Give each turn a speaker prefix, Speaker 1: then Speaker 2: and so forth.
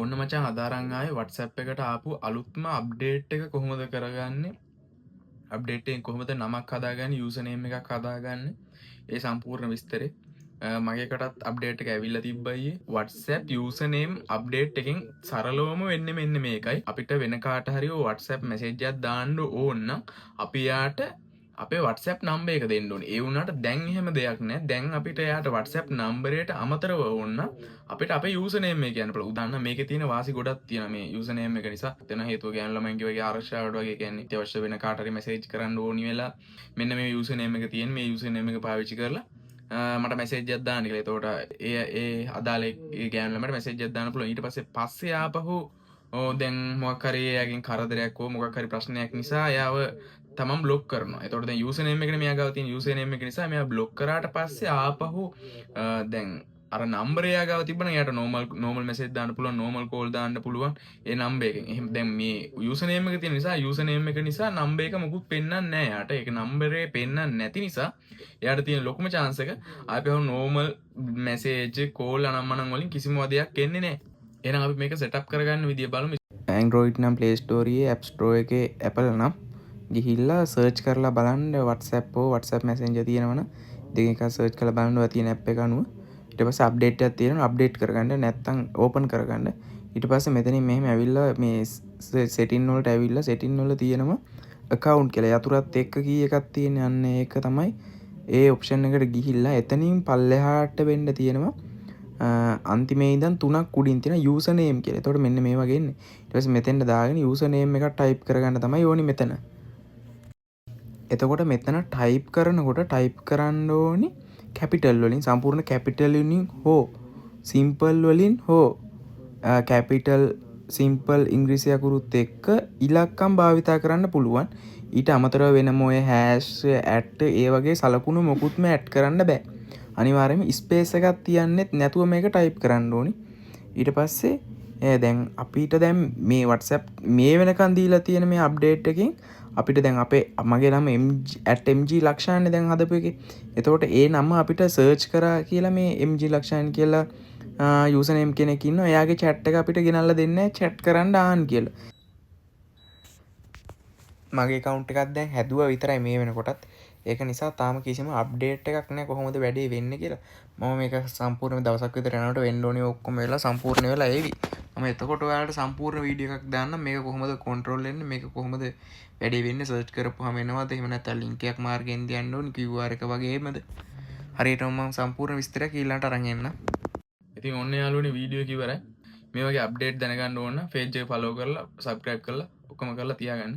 Speaker 1: ඔන්න මචං, අද අරන් ආවේ WhatsApp එකට ආපු අලුත්ම අප්ඩේට් එක කොහොමද කරගන්නේ, අප්ඩේට් එකෙන් කොහොමද නමක් හදාගන්නේ, යූසර් නේම් එකක් හදාගන්නේ, ඒ සම්පූර්ණ විස්තරේ. මගේ එකටත් අප්ඩේට් එක ඇවිල්ලා තිබ්බා ඊයේ. WhatsApp user name update එකෙන් සරලවම වෙන්නේ මෙන්න මේකයි. අපිට වෙන කාට හරි WhatsApp message එකක් දාන්න ඕන නම් අපි එයාට අපේ WhatsApp number එක දෙන්න ඕනේ. ඒ වුණාට දැන් එහෙම දෙයක් නෑ. දැන් අපිට එයාට WhatsApp නම්බරයට අමතරව ඕන නම් අපිට අපේ යූසර් නේම් එක කියන්න පුළුවන්. උදාහරණ මේකේ තියෙන වාසි ගොඩක් තියෙනවා මේ යූසර් නේම් එක නිසා. එතන හේතුව ගෑනු ළමයින්ගේ වගේ ආරක්ෂාවට වගේ, කියන්නේ අත්‍යවශ්‍ය වෙන කාට හරි මැසේජ් කරන්න ඕනි වෙලා මෙන්න මේ යූසර් නේම් එක තියෙන, මේ යූසර් නේම් එක පාවිච්චි කරලා මට මැසේජ් එකක් දාන්න කියලා. එතකොට ඒ ඒ අදාළ ඒ ගෑනු ළමයට මැසේජ් එකක් දාන්න පුළුවන්. ඊට පස්සේ පස්සේ ආපහු ඕ දැන් මොකක් හරි එයාගෙන් කරදරයක් හෝ මොකක් හරි ප්‍රශ්නයක් නිසා එයාව තමන් බ්ලොක් කරනවා. එතකොට දැන් යූසර් නේම් එකනේ මෙයා ගාව තියෙන. යූසර් නේම් එක නිසා මෙයා බ්ලොක් කරාට පස්සේ ආපහු දැන් අර නම්බර් එයා ගාව තිබ්බනම් එයාට නෝමල් නෝමල් මැසේජ් දාන්න පුළුවන්, නෝමල් කෝල් දාන්න පුළුවන් ඒ නම්බර් එකෙන්. එහෙම දැන් මේ යූසර් නේම් එක තියෙන නිසා, යූසර් නේම් එක නිසා නම්බර් එක මොකුත් පෙන්වන්නේ නැහැ එයාට. ඒක නම්බරේ පෙන්වන්නේ නැති නිසා එයාට තියෙන ලොකුම චාන්ස් එක ආපහු නෝමල් මැසේජ්, කෝල් අනම්මනම් වලින් කිසිම වදයක් එන්නේ නැහැ. එහෙනම් අපි මේක සෙටප් කරගන්න විදිය බලමු.
Speaker 2: Android නම් Play Store එකේ, App Store එකේ, Apple නම් ගිහිල්ලා සර්ච් කරලා බලන්න WhatsApp හෝ WhatsApp Messenger තියෙනවනම් දෙකෙන් එකක් සර්ච් කරලා බලන්න ඔයා තියෙන ඇප් එක අනුව. ඊට පස්සේ අප්ඩේට් එකක් තියෙනවා, අප්ඩේට් කරගන්න, නැත්නම් ඕපන් කරගන්න. ඊට පස්සේ මෙතනින් මෙහෙම ඇවිල්ලා මේ සෙටින් වලට ඇවිල්ලා සෙටින් වල තියෙනවා account කියලා. යතුරත් එක්ක කී එකක් තියෙන, අන්න ඒක තමයි. ඒ ඔප්ෂන් එකට ගිහිල්ලා එතනින් පල්ලෙහාට වෙන්න තියෙනවා අන්තිමේ ඉඳන් තුනක් උඩින් තියෙන යූසර් නේම් කියලා. එතකොට මෙන්න මේ වගේ එන්නේ. ඊට පස්සේ මෙතෙන්ට දාගෙන යූසර් නේම් එකක් ටයිප් කරගන්න තමයි ඕනි මෙතන. එතකොට මෙතන ටයිප් කරනකොට ටයිප් කරන්න ඕනි කැපිටල් වලින්, සම්පූර්ණ කැපිටල් වලින් හෝ සිම්පල් වලින් හෝ කැපිටල් සිම්පල් ඉංග්‍රීසි අකුරුත් එක්ක ඉලක්කම් භාවිතා කරන්න පුළුවන්. ඊට අමතරව වෙනම ඔය හැෂ්, ඇට් ඒ වගේ සලකුණු මොකුත්ම ඇඩ් කරන්න බෑ. අනිවාර්යයෙන්ම ස්පේස් එකක් තියන්නෙත් නැතුව මේක ටයිප් කරන්න ඕනි. ඊට පස්සේ දැන් අපිට දැන් මේ WhatsApp මේ වෙනකන් දීලා තියෙන මේ අප්ඩේට් එකෙන් අපිට දැන් අපේ මගේ නම MG @MG ලක්ෂාන්නේ දැන් හදපු එකේ. එතකොට ඒ නම අපිට සර්ච් කරා කියලා මේ MG Lakshan කියලා යූසර් නේම් කෙනෙක් ඉන්නවා. එයාගේ චැට් එක අපිට ගෙනල්ලා දෙන්නේ නැහැ චැට් කරන්න ආන් කියලා. මගේ ඇකවුන්ට් එකක් දැන් හැදුවා විතරයි මේ වෙනකොටත්. ඒක නිසා තාම කිසිම අප්ඩේට් එකක් නෑ කොහොමද වැඩේ වෙන්නේ කියලා. මම මේක සම්පූර්ණයෙන්ම දවසක් විතර යනකොට වෙන්න ඕනේ ඔක්කොම වෙලා සම්පූර්ණ වෙලා ඒවි. මම එතකොට ඔයාලට සම්පූර්ණ වීඩියෝ එකක් දාන්නම් මේක කොහොමද කන්ට්‍රෝල් වෙන්නේ, මේක කොහොමද වැඩේ වෙන්නේ, සර්ච් කරපුවාම එනවද, එහෙම නැත්නම් ලින්ක් එකක් මාර්ගයෙන් යන්න ඕනි, QR එක වගේ එහෙමද, හරියටම මම සම්පූර්ණ විස්තරයක් ඊළඟට අරන් එන්නම්.
Speaker 1: ඉතින් ඔන්න යාළුවනේ, වීඩියෝ එක ඉවරයි. මේ වගේ අප්ඩේට් දැනගන්න ඕන නම් පේජ් එක ෆලෝ කරලා, සබ්ස්ක්‍රයිබ් කරලා, ඔක්කොම කරලා තියාගන්න.